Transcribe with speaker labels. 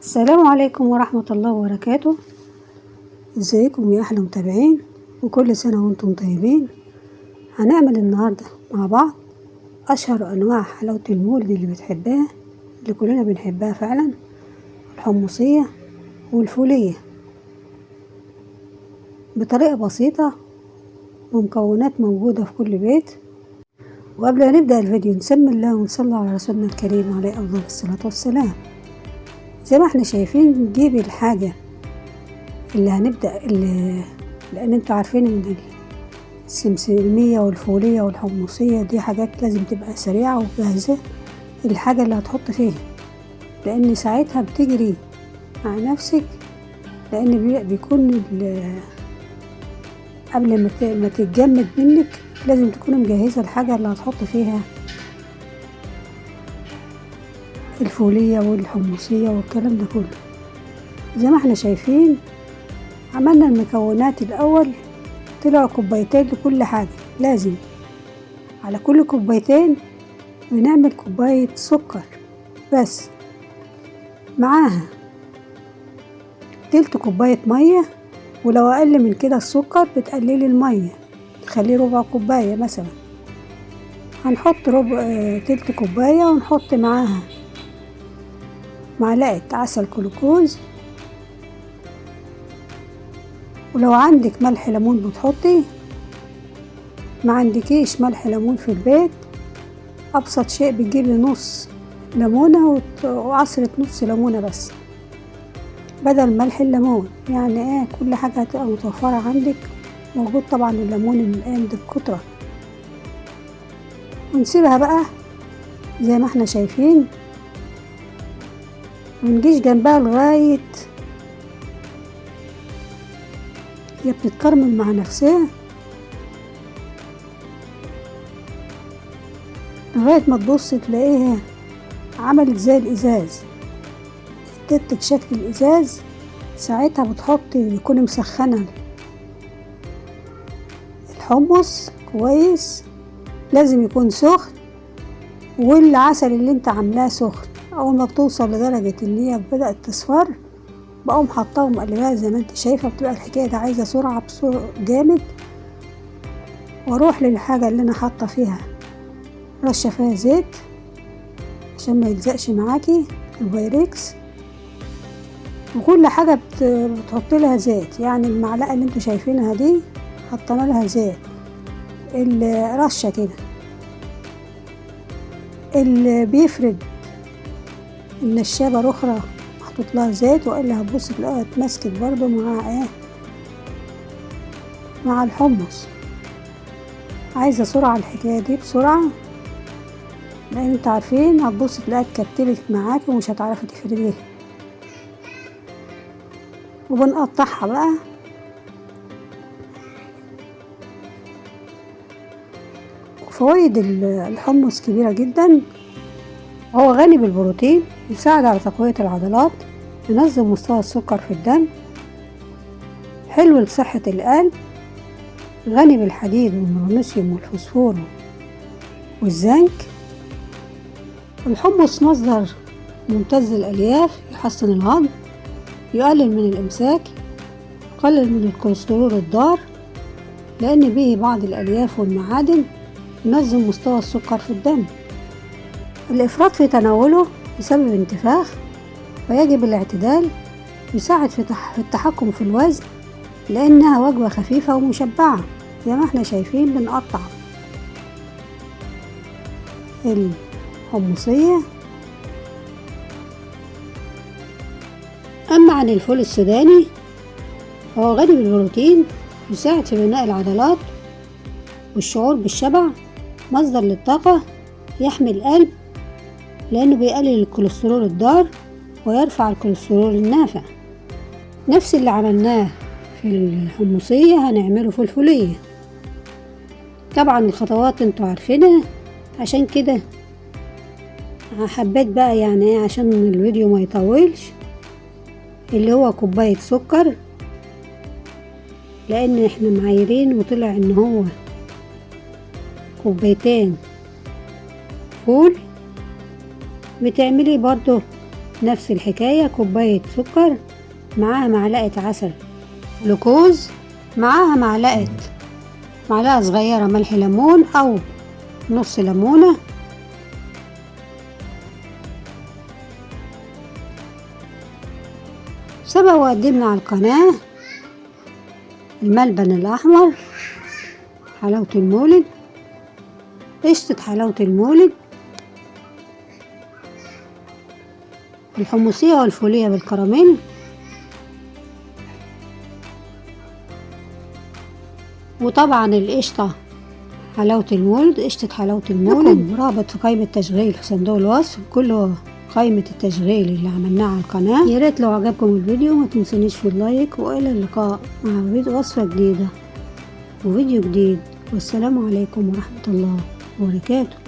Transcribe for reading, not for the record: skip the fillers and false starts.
Speaker 1: السلام عليكم ورحمة الله وبركاته. ازيكم يا احلى متابعين، وكل سنة وانتم طيبين. هنعمل النهاردة مع بعض اشهر انواع حلاوة المولد اللي بتحبها، اللي كلنا بنحبها فعلا، الحمصية والفولية، بطريقة بسيطة ومكونات موجودة في كل بيت. وقبل ما نبدأ الفيديو نسمي الله ونصلي على رسولنا الكريم عليه أفضل الصلاة والسلام. زي ما احنا شايفين نجيب الحاجة اللي هنبدأ لأن انتوا عارفين ان السمسمية والفولية والحمصية دي حاجات لازم تبقى سريعة وجاهزة الحاجة اللي هتحط فيها، لأن ساعتها بتجري مع نفسك، لأن بيكون قبل ما تتجمد منك لازم تكون مجهزة الحاجة اللي هتحط فيها الفولية والحمصية والكلام ده كله. زي ما احنا شايفين عملنا المكونات الأول، طلعوا كوبايتين لكل حاجة، لازم على كل كوبايتين بنعمل كوباية سكر بس، معاها تلت كوباية مية، ولو أقل من كده السكر بتقللي المية تخليه ربع كوباية مثلا. هنحط تلت كوباية، ونحط معاها معلقة عسل جلوكوز، ولو عندك ملح ليمون بتحطي، ما عندكيش ملح ليمون في البيت أبسط شيء بتجيبي نص ليمونة وعصرة نص ليمونة بس بدل ملح الليمون. يعني ايه، كل حاجة هتبقى متوفرة عندك، موجود طبعا الليمون الآن ده بكترة. ونسيبها بقى زي ما احنا شايفين، ونجيش جنبها لغاية هي بتتكرمل مع نفسها، لغاية ما تبص تلاقيها عملت زي الإزاز، ادتك شكل الإزاز. ساعتها بتحطي، بيكون مسخنة الحمص كويس، لازم يكون سخن، والعسل اللي انت عاملاه سخن. اول ما بتوصل لدرجة ان هي بدأت تصفر بقوم حطاها ومقلباها زي ما انت شايفة. بتبقى الحكاية ده عايزة سرعة بسرعة جامد. واروح للحاجة اللي انا حاطة فيها رشة فيها زيت عشان ما يلزقش معاكي البايركس، وكل حاجة بتحط لها زيت. يعني المعلقة اللي انتوا شايفينها دي حطينا لها زيت، الرشة كده اللي بيفرد النشابة الأخرى محطوط لها زيت، وإلا هتبص تلاقيها اتمسكت برضو مع ايه، مع الحمص. عايزة سرعة الحكاية دي بسرعة، لأن انتوا عارفين هتبص تلاقيها اتكتلت معاك ومش هتعرفي تفرديها. وبنقطعها بقى فوائد الحمص كبيرة جدا، هو غني بالبروتين، يساعد على تقوية العضلات، ينظم مستوى السكر في الدم، حلو لصحة القلب، غني بالحديد والمغنيسيوم والفوسفور والزنك. الحمص مصدر ممتاز للألياف، يحسن الهضم، يقلل من الإمساك، يقلل من الكوليسترول الضار لأن به بعض الألياف والمعادن، ينظم مستوى السكر في الدم. الإفراط في تناوله يسبب انتفاخ، ويجب الاعتدال. يساعد في التحكم في الوزن لأنها وجبة خفيفة ومشبعة. زي ما احنا شايفين بنقطع الحمصية. أما عن الفول السوداني فهو غني بالبروتين، يساعد في بناء العضلات والشعور بالشبع، مصدر للطاقة، يحمي القلب لأنه بيقلل الكوليسترول الضار ويرفع الكوليسترول النافع. نفس اللي عملناه في الحمصية هنعمله في الفولية. طبعا الخطوات انتوا عارفينها، عشان كده حبيت بقى يعني ايه عشان الفيديو ما يطولش، اللي هو كوباية سكر، لأن احنا معايرين وطلع ان هو كوبايتين فول. بتعملي برضو نفس الحكاية، كوباية سكر معاها معلقة عسل جلوكوز، معاها معلقة صغيرة ملح ليمون أو نص ليمونة. سبق وقدمنا على القناة الملبن الأحمر، حلاوة المولد، قشطة حلاوة المولد، الحمصية والفولية بالكراميل، وطبعا القشطة حلاوة المولد، قشطة حلاوة المولد. رابط في قائمة التشغيل في صندوق الوصف، كله قائمة التشغيل اللي عملناها على القناة. يا ريت لو عجبكم الفيديو ما تنسونيش في ال like، والى اللقاء مع فيديو وصفة جديدة وفيديو جديد، والسلام عليكم ورحمة الله وبركاته.